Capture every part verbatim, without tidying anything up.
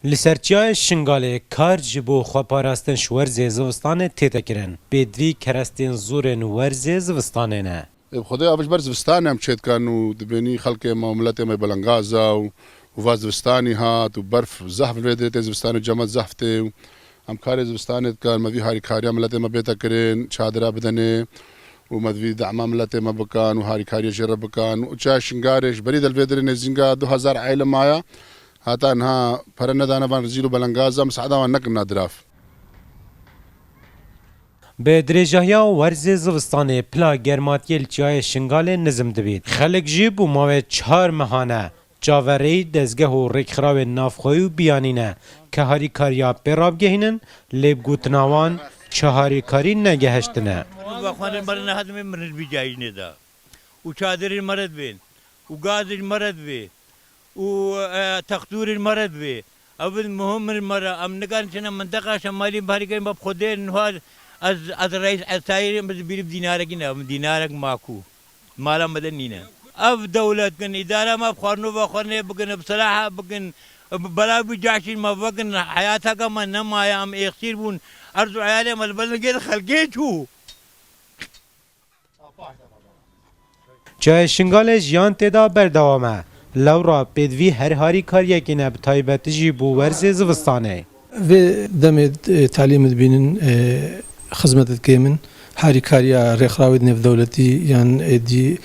Li ser çiyayê Şingalê kar ji bo xweparastin ji werzê zivistanê tête kirin. Pêdivî kerestên zorên werzê zivistanê ne. Bi Xwedê ev ji ber zivistanê em çêdikan û dibênî xelkê me û miletê me belengaza û, û va zivistanî hat û berf zehf li vê derê tê zivistanê, cemet zehf tê û em karê zivistanê dikan, me vî harîkariya miletê me bête kirin, çadira bidenê û me divî dema miletê me bikan û harîkariya jê re bikan. Û çiyayê Şingalê ji berî de li vê derê nêzînga du hezar aîle maya, heta niha pere nedane van rizîl û belengaza, misada wan nekirina diraf. Bi dirêjahiya werzê zivistanê pila germatiyê li çiyayê Şingalê nizm dibît. Xelk jî bo mawê çar mehan e çaverêyî dezgeh û rêkxirawên navxweyî û biyanî ne ke harîkariya pê rabigehînin, lê bi gotina wan çi harîkarî negehiştine. Vexwanên me re nehat me mirin vî cayî nêda. Û çadirên me re dibên. Û gazên me re dibê. Û, e, textûrên me re dibê. Ev in muhim in me re. Em nikarin çine minteqa şemalî bi harîkarî me bi Xwedê niha ez, ez reîs esayirê min bîr bi dînarekî ne. Min dînarek makû. Mala me de nîne. Ev dewlet kin, îdara me bi xwarino vexwarinê bikin, bi silaha bikin, bi bela bi caşîn me vekin, heyateke me nemaye, em êxsîr bûn. Erz û eyalê me li ber lingê xelkê çû. Çiyayê Şingalê jiyan tê de berdewam e. Lewra pêdivî her harîkariyekê ne, bi taybetî jî bo werzê zivistanê. Vê demê, e, talî min dibînin, e, xizmet dikê min. Harîkariya rêxrawê nêvdewletî yan êdî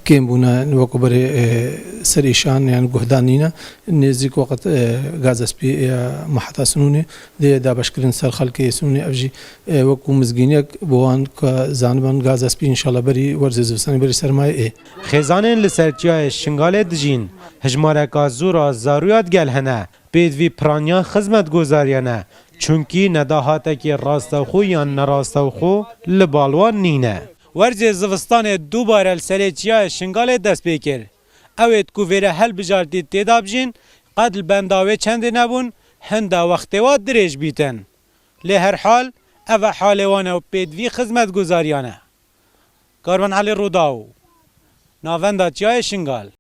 kêm bûne, wekû berê, e, ser îşan yan guhdan nîne. Nêzîk weqt, e, Gaza Spî ya Mahata Sinûnê dê dabeşkirin ser xelkê Sinûnê. Ev jî, e, wekû mizgîniyek bo wan ku zaniban Gaza Spî înşallah berî werzê zivistanê berî sermayê ê. Xêzanên li ser çiyayê Şingalê dijîn, hijmareka zor a zarûya digel hene. Pêdivî piraniya xizmetgozariyan e, çunkî ne dahatekî rastewxo yan nerastewxo li bal wan nîne. Werzê zivistanê dubare li serê çiyayê Şingalê dest pê kir. Ew êd ku vêre hilbijartî tê de bijîn, qet li benda wê çendê nebûn, hinda wextê wa dirêj bîtin. Lê herhal, ev e halê wan e û pêdivî xizmetguzariyan e. Karvan Elî Rûdaw, Navenda Çiyayê Şingal.